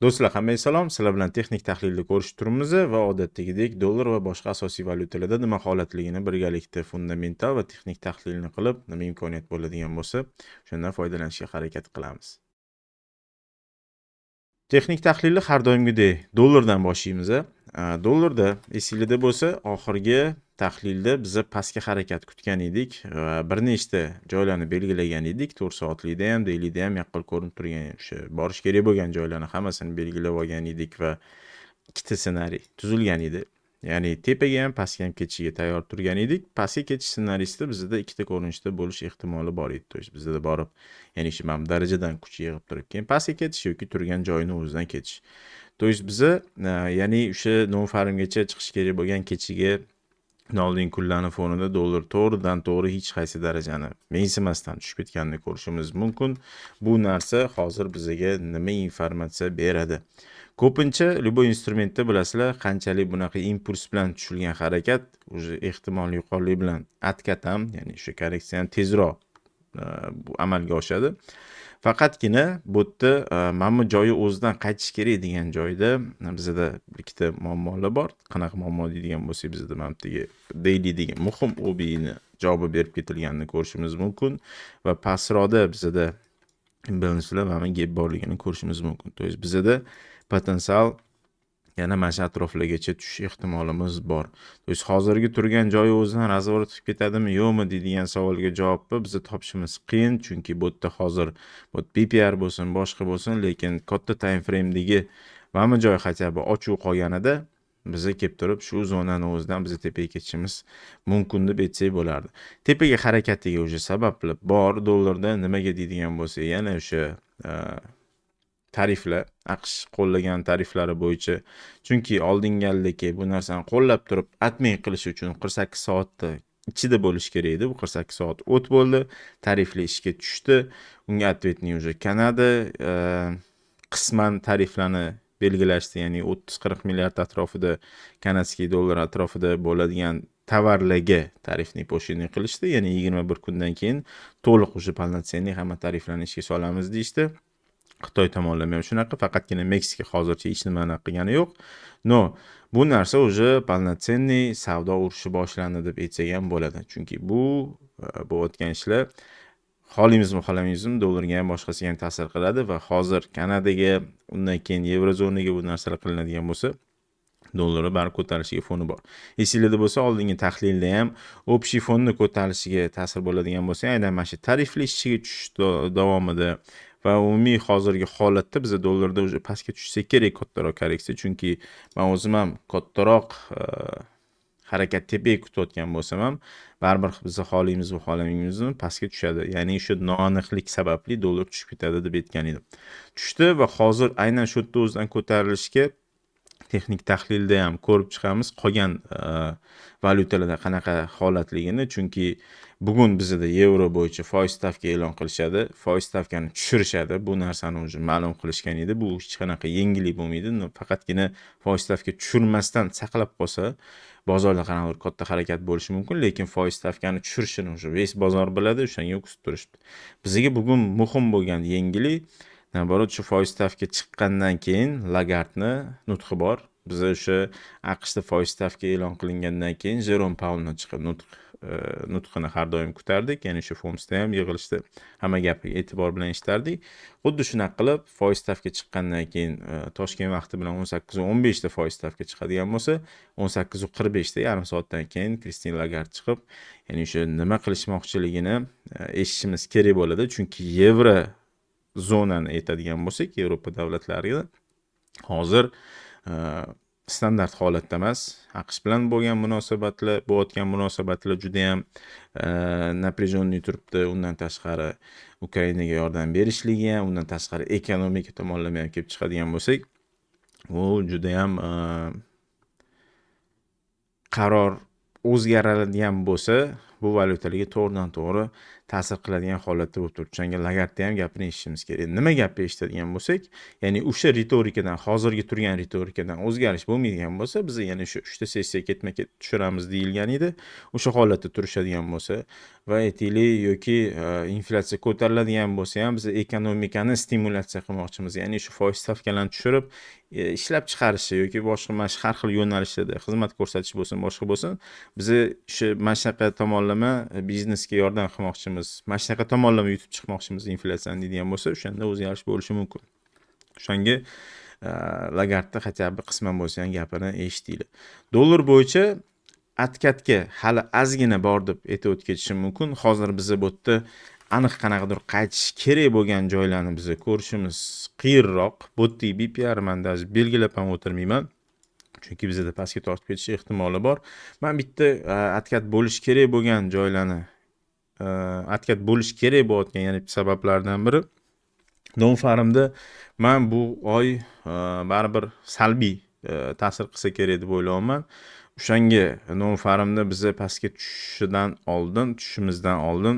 Do'stlar, hammaga salom. Sizlar bilan texnik tahlilda ko'rishib turibmiz va odatdagidek dollar va boshqa asosiy valyutalarda nima holatligini birgalikda fundamental va texnik tahlilni qilib, nima imkoniyat bo'ladigan bo'lsa, shundan foydalanishga harakat qilamiz. Texnik tahlilni har doimgidek dollardan boshlaymiz. Dollarda esinglarda bo'lsa, oxirgi tahlilda biza pastga harakat kutgan edik va bir nechta joylarni belgilagan edik. 4 soatlikda ham, dailyda ham yaqqol ko'rinib turgan o'sha borish kerak bo'lgan joylarni hammasini belgilab olgan edik va ikkita ssenariy tuzilgan edi. Ya'ni tepaga ham, pastga ham ketishiga tayyor turgan edik. Pastga ketish ssenariysida bizda ikkita ko'rinishda bo'lish ehtimoli bor edi. То есть bizda borib, ya'ni shu mana bu darajadan kuch yig'ib turib, keyin pastga ketish yoki turgan joyini o'zidan ketish. То есть biza ya'ni o'sha non-farmgacha chiqish kerak bo'lgan kechagi oldingi kunlarni fonida dollar to'g'ridan to'g'ri hech qaysi darajani mensimasdan tushib ketganini ko'rishimiz mumkin. Bu narsa hozir bizaga nima informatsiya beradi? Ko'pincha любой instrumentda bilasizlar, qanchalik bunaqa impuls bilan tushilgan harakat уже ehtimol yuqorilik bilan откат ham, ya'ni o'sha korreksiya ham tezroq bu amalga oshadi. Faqatgina bu yerda mana bu joyi o'zidan qaytish kerak degan joyda bizada bir ikkita muammolar bor. Qanaqa muammo deydigan bo'lsak, bizada mana bu yerdagi daily degan muhim OBni javobi berib ketilganini ko'rishimiz mumkin va pastroqda bizada imbalancelar, mana gap borligini ko'rishimiz mumkin. То есть bizada potensial yana mana shu atroflargacha tushish ehtimolimiz bor. То есть hozirgi turgan joyi o'zidan разворот qilib ketadimi, yo'qmi deydigan savolga javobni biza topishimiz qiyin, chunki bu yerda hozir bu PPR bo'lsin, boshqa bo'lsin, lekin katta time framedagi mana bu joy хотя бы ochiq qolganida biza kelib turib shu zonani o'zidan biza tepaga ketishimiz mumkin deb aytsak bo'lardi. Tepaga harakatiga уже sabablar bor dollarda. Nimaga deydigan bo'lsak, yana o'sha tariflar, AQSh qo'llagan tariflari bo'yicha. Chunki oldingi galdagi bu narsani qo'llab turib отмен qilish uchun 48 soatda ichida bo'lishi kerak edi. Bu 48 soat o't bo'ldi, tarifli ishga tushdi. Unga ответный уже Kanada qisman tariflarni belgilashdi, ya'ni 30-40 milliard atrofida канадский dollar atrofida bo'ladigan tovarlarga tarifli пошлина qilishdi. Ya'ni 21 kundan keyin to'liq уже полноценный hamma tariflarni ishga solamiz deyishdi. Xitoy tomonlama ham shunaqa, faqatgina Meksika hozircha hech nimani qilgani yo'q. Но bu narsa уже полноценный savdo urushi boshlandi deb aytsak ham bo'ladi. Chunki bu bo'layotgan ishlar, xohlaymizmi, xohlamaymizmi, dollarga ham, boshqasiga ham ta'sir qiladi va hozir Kanadaga, undan keyin Yevrozonaga bu narsalar qilinadigan bo'lsa, dollarni baribir ko'tarilishiga foni bor. Esinglarda bo'lsa, oldingi tahlilda ham общий fonni ko'tarilishiga ta'sir bo'ladigan bo'lsa, aynan mana shu tarifli ishiga tushish davomida va umumiy hozirgi holatda biza dollarda уже pastga tushsa kerak kattaroq korreksiya, chunki man o'zim ham kattaroq harakat tepaga kutayotgan bo'lsam ham, baribir biza xohlaymizmi, xohlamaymizmi, pastga tushadi. Ya'ni shu noaniqlik sababli dollar tushib ketadi deb aytgan edim. Tushdi va hozir aynan shu yerda o'zidan ko'tarilishga texnik tahlilda ham ko'rib chiqamiz qolgan valyutalarda qanaqa holatligini, chunki bugun bizada yevro bo'yicha foiz stavka e'lon qilishadi, foiz stavkani tushirishadi. Bu narsani уже ma'lum qilishgan edi. Bu hech qanaqa yengillik bo'lmaydi, faqatgina foiz stavka tushirmasdan saqlab qolsa, bozorda qanaqadir katta harakat bo'lishi mumkin, lekin foiz stavkani tushirishini уже весь bozor biladi, o'shanga kutib turishibdi. Bizga bugun muhim bo'lgan yangilik, наоборот, shu foiz stavka chiqqandan keyin Lagardni nutqi bor. Biza o'sha AQShda foiz stavka e'lon qilingandan keyin Jerom Paulni chiqib nutqini har doim kutardik. Ya'ni o'sha FOMCda ham yig'ilishda hamma gapiga e'tibor bilan eshitardik. Xuddi shunaqa qilib foiz stavka chiqqandan keyin Toshkent vaqti bilan 18:15 da foiz stavka chiqadigan bo'lsa, 18:45 da, yarim soatdan keyin Kristin Lagard chiqib, ya'ni o'sha nima qilishmoqchiligini eshitishimiz kerak bo'ladi. Chunki yevro zonani aytadigan bo'lsak, Yevropa davlatlarida hozir standart holatda emas. AQSh bilan bo'lgan munosabatlar, bo'layotgan munosabatlar judayam напряженный turibdi. Undan tashqari Ukrainaga yordam berishligi ham, undan tashqari ekonomika tomonlama ham kelib chiqadigan bo'lsak, u judayam qaror o'zgaradigan bo'lsa, bu valyutalarga to'g'ridan to'g'ri ta'sir qiladigan holatda bo'lib turibdi. O'shanga Lagardni ham gapini eshitishimiz kerak. Nima gapni eshitadigan bo'lsak, ya'ni o'sha ritorikadan, hozirgi turgan ritorikadan o'zgarish bo'lmaydigan bo'lsa, biz yana o'sha 3 ta sessiya ketma-ket tushiramiz deyilgan edi. O'sha holatda turishadigan bo'lsa va aytaylik yoki inflyatsiya ko'tariladigan bo'lsa ham biz ekonomikani stimulyatsiya qilmoqchimiz. Ya'ni shu foiz stavkalarni tushirib, ishlab chiqarishi yoki boshqa mana shu har xil yo'nalishlarda xizmat ko'rsatish bo'lsin, boshqa bo'lsin, biz o'sha mana shunaqa tomonlama biznesga yordam qilmoqchimiz, mana shunaqa tomonlama yutib chiqmoqchimiz inflyatsiyani deydigan bo'lsa, o'shanda o'zgarish bo'lishi mumkin. O'shanga Lagardni хотя бы qisman bo'lsa ham gapini eshitinglar. Dollar bo'yicha откат ga hali ozgina bor deb aytib o'tib ketishim mumkin. Hozir biza bu yerda aniq qanaqadir qaytish kerak bo'lgan joylarni biz ko'rishimiz qiyinroq. Bu yerdagi BPR man даже belgilab ham o'tirmayman. Chunki bizada pastga tortib ketish ehtimoli bor. Man bitta откат bo'lishi kerak bo'lgan joylarni, откат bo'lishi kerak bo'layotgan yana sabablardan biri Non-farmda man bu oy baribir salbiy ta'sir qilsa kerak deb o'ylayapman. O'shanga non-farmda biza pastga tushishidan oldin, tushishimizdan oldin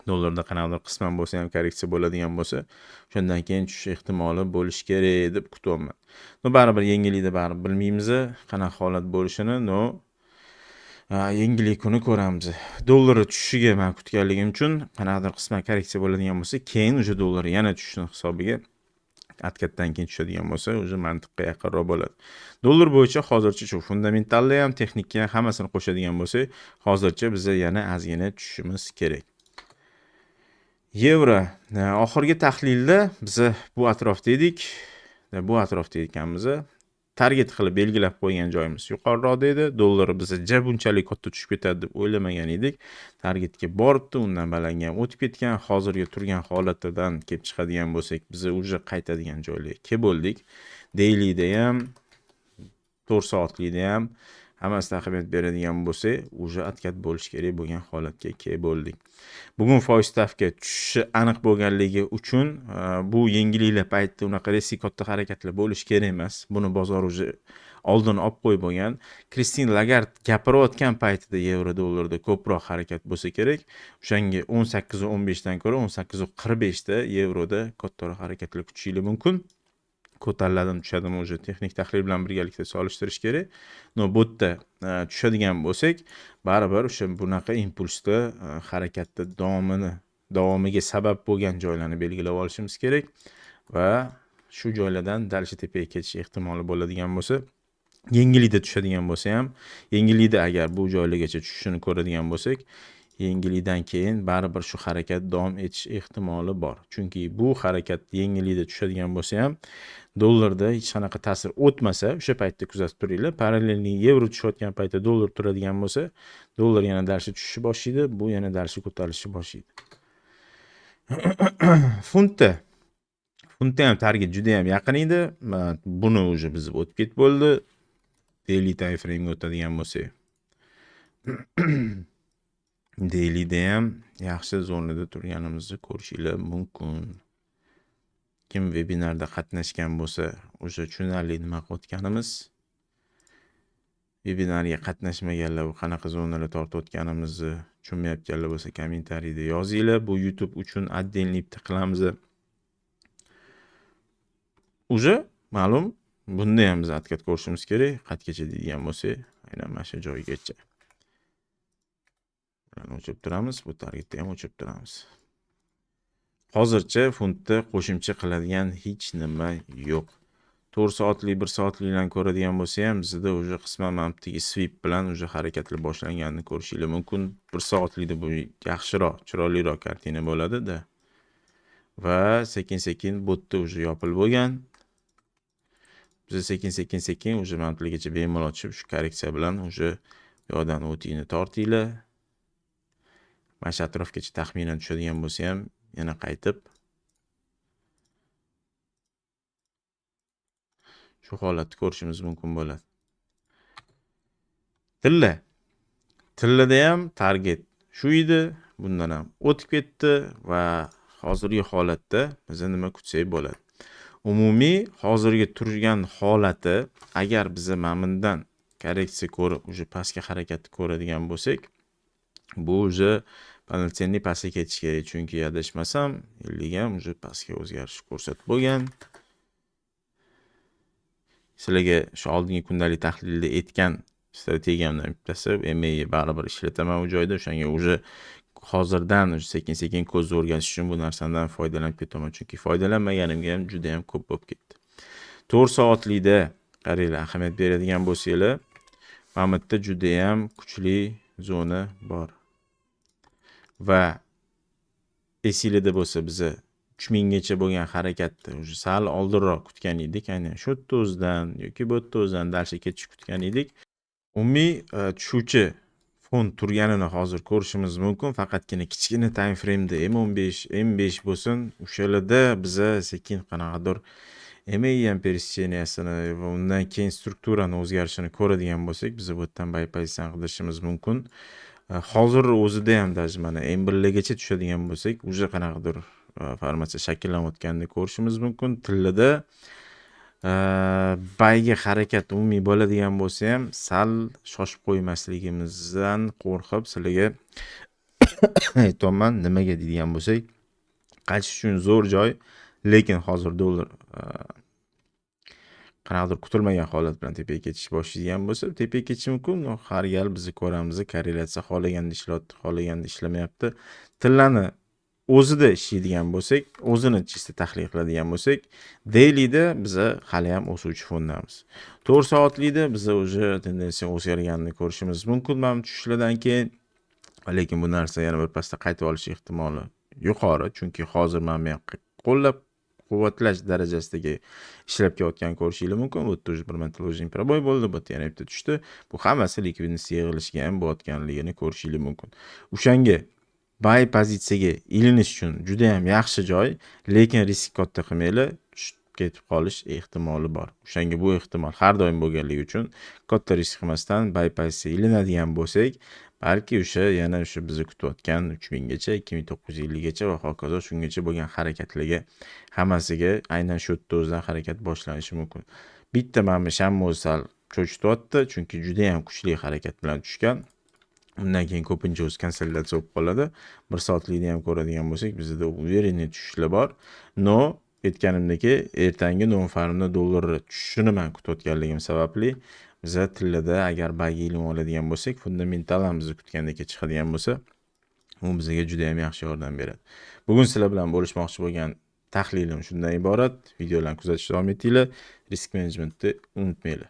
dollarda qanaqadir qisman bo'lsa ham korreksiya bo'ladigan bo'lsa, o'shandan keyin tushish ehtimoli bo'lishi kerak deb kutyapman. Но baribir yangilikda baribir bilmaymiz qanaqa holat bo'lishini, но yangilik kuni ko'ramiz. Dollar tushishiga man kutganligim uchun qanaqadir qisman korreksiya bo'ladigan bo'lsa, keyin уже dollar yana tushishini hisobiga откат dan keyin tushadigan bo'lsa, уже mantiqqa yaqinroq bo'ladi. Dollar bo'yicha hozircha shu fundamentalni ham, texnika ham hammasini qo'shadigan bo'lsak, hozircha biza yana ozgina tushishimiz kerak. Yevro oxirgi tahlilda biza bu atrofda edik. Bu atrofda ekanmiz. Target qilib belgilab qo'ygan joyimiz yuqoriroqda edi. Dollar biza ja bunchalik katta tushib ketadi deb o'ylamagan edik. Targetga boribdi, undan balanga ham o'tib ketgan. Hozirgi turgan holatidan kelib chiqadigan bo'lsak, biza уже qaytadigan joylarga kelib bo'ldik. Dailyda ham, 4 soatlikda ham hammasida ahamiyat beradigan bo'lsak, уже откат bo'lishi kerak bo'lgan holatga kelib bo'ldik. Bugun foiz stavka tushishi aniq bo'lganligi uchun bu yangiliklar paytida unaqa резкий katta harakatlar bo'lishi kerak emas. Buni bozor уже oldin olib qo'yib bo'lgan. Kristin Lagard gapirayotgan paytida yevro dollarda ko'proq harakat bo'lsa kerak. O'shanga 18.15 dan ko'ra 18.45 da yevroda kattaroq harakatlar kutishinglar mumkin. Ko'tariladimi, tushadimi, уже texnik tahlil bilan birgalikda solishtirish kerak. Но bu yerda tushadigan bo'lsak, baribir o'sha bunaqa impulsda harakatni davomiga sabab bo'lgan joylarni belgilab olishimiz kerak va shu joylardan дальше tepaga ketish ehtimoli bo'ladigan bo'lsa, yengillikda tushadigan bo'lsa ham, yengillikda agar bu joylargacha tushishini ko'radigan bo'lsak, yengillikdan keyin baribir shu harakat davom etish ehtimoli bor. Chunki bu harakat yengillikda tushadigan bo'lsa ham, dollarda hech qanaqa ta'sir o'tmasa, o'sha paytda kuzatib turinglar. Параллельный yevro tushayotgan paytda dollar turadigan bo'lsa, dollar yana дальше tushishni boshlaydi, bu yana дальше ko'tarilishni boshlaydi. Funtda. Funtda ham target juda ham yaqin edi. Buni уже biz o'tib ketib bo'ldi. Daily time frame'ga o'tadigan bo'lsak. Dailyda ham yaxshi zonada turganimizni ko'rishinglar mumkin. Kim vebinarda qatnashgan bo'lsa, o'sha tushunarli nima qilayotganimiz. Vebinarga qatnashmaganlar bu qanaqa zonalar tortayotganimizni tushunmayotganlar bo'lsa, kommentariyda yozinglar. Bu YouTube uchun отдельный bitta qilamiz. Уже ma'lum, bunda ham biz откат ko'rishimiz kerak. Qayergacha deydigan bo'lsak, aynan mana shu joygacha. Bularni o'chirib turamiz, bu targetni ham o'chirib turamiz. Hozircha funtda qo'shimcha qiladigan hech nima yo'q. 4 soatlik, 1 soatliklarni ko'radigan bo'lsa ham, bizda уже qisman mana bu yerdagi sweep bilan уже harakatlar boshlanganini ko'rishinglar mumkin. 1 soatlikda bu yaxshiroq, chiroyliroq kartina bo'ladi-da. Va sekin-sekin bu yerda уже yopilib bo'lgan. Biz sekin-sekin sekin уже mana bu yergacha bemalol tushib, shu korreksiya bilan уже bu yoqdan o'tingni tortinglar. Mana shu atrofgacha taxminan tushadigan bo'lsa ham, yana qaytib shu holatni ko'rishimiz mumkin bo'ladi. Tilla. Tillada ham target shu edi, bundan ham o'tib ketdi va hozirgi holatda biz nima kutsak bo'ladi. Umumiy hozirgi turgan holati, agar biz mana bundan korreksiya ko'rib, уже pastga harakatni ko'radigan bo'lsak, bu уже Полноценный pastga ketishi kerak, chunki adashmasam, 50 ham уже pastga o'zgarish ko'rsatib bo'lgan. Sizlarga shu oldingi kundalik tahlilda aytgan strategiyamdan bittasi MA baribir ishlataman u joyda. O'shanga уже hozirdan sekin-sekin ko'zni o'rgatish uchun bu narsadan foydalanib ketaman, chunki foydalanmaganimga ham juda ham ko'p bo'lib ketdi. 4 soatlikda qaranglar, ahamiyat beradigan bo'lsanglar, mana bu yerda judayam kuchli zona bor. Va esinglarda bo'lsa, biza 3000 gacha bo'lgan harakatni уже sal oldinroq kutgan edik. Aynan shu yerda o'zidan yoki bu yerda o'zidan дальше ketish kutgan edik. Umumiy tushuvchi fon turganini hozir ko'rishimiz mumkin. Faqatgina kichkina time frame'da M15, M5 bo'lsin, o'shalarda biza sekin qanaqadir MA ham пересечения sini va undan keyin strukturani o'zgarishini ko'radigan bo'lsak, biz bu yerdan buy pozitsiyani qidirishimiz mumkin. Hozir o'zida ham даже mana M1 largacha tushadigan bo'lsak, уже qanaqadir formatsiya shakllanayotganini ko'rishimiz mumkin. Tillada buyga harakat umumiy bo'ladigan bo'lsa ham, sal shoshib qo'ymasligimizdan qo'rqib sizlarga aytyapman. Nimaga deydigan bo'lsak, qaytish uchun zo'r joy, lekin hozir dollar qanaqadir kutilmagan holat bilan tepaga ketish boshlaydigan bo'lsa, tepaga ketishi mumkin. Har gal biz ko'ramiz, korrelyatsiya xohlaganda ishlayapti, xohlaganda ishlamayapti. Tillani o'zida ishlaydigan bo'lsak, o'zini чисто tahlil qiladigan bo'lsak, dailyda biza haliyam o'suvchi fondamiz. 4 soatlikda biza уже tendensiya o'zgarganini ko'rishimiz mumkin mana bu tushishlardan keyin. Lekin bu narsa yana bir pasda qaytib olish ehtimoli yuqori, chunki hozir mana bu yoqqa qo'llab quvvatlash darajasidagi ishlab kelayotganini ko'rishinglar mumkin. Bu yerda уже bir marta ложный пробой bo'ldi, bu yerda yana bitta tushdi. Bu hammasi ликвидность yig'ilishiga ham bo'layotganligini ko'rishinglar mumkin. O'shanga buy pozitsiyaga ilinish uchun juda ham yaxshi joy, lekin risk katta qilmanglar, tushib ketib qolish ehtimoli bor. O'shanga bu ehtimol har doim bo'lganligi uchun katta risk qilmasdan buy pozitsiyaga ilinadigan bo'lsak, balki o'sha yana o'sha bizni kutayotgan 3000 gacha, 2950 gacha va hokazo shungacha bo'lgan harakatlarga hammasiga aynan shu yerda o'zidan harakat boshlanishi mumkin. Bitta mana bu shamni o'zi sal cho'chityapti, chunki juda ham kuchli harakat bilan tushgan. Undan keyin ko'pincha o'zi konsolidatsiya bo'lib qoladi. 1 soatlikni ham ko'radigan bo'lsak, bizda уверенный tushishlar bor. Но aytganimdek, ertangi non farmda dollar tushishini man kutayotganligim sababli biza tillada agar buyga ilinib oladigan bo'lsak, fundamental ham bizni kutgandek chiqadigan bo'lsa, u bizga juda ham yaxshi yordam beradi. Bugun sizlar bilan bo'lishmoqchi bo'lgan tahlilim shundan iborat. Videolarni kuzatishda davom etinglar. Risk managementni unutmanglar.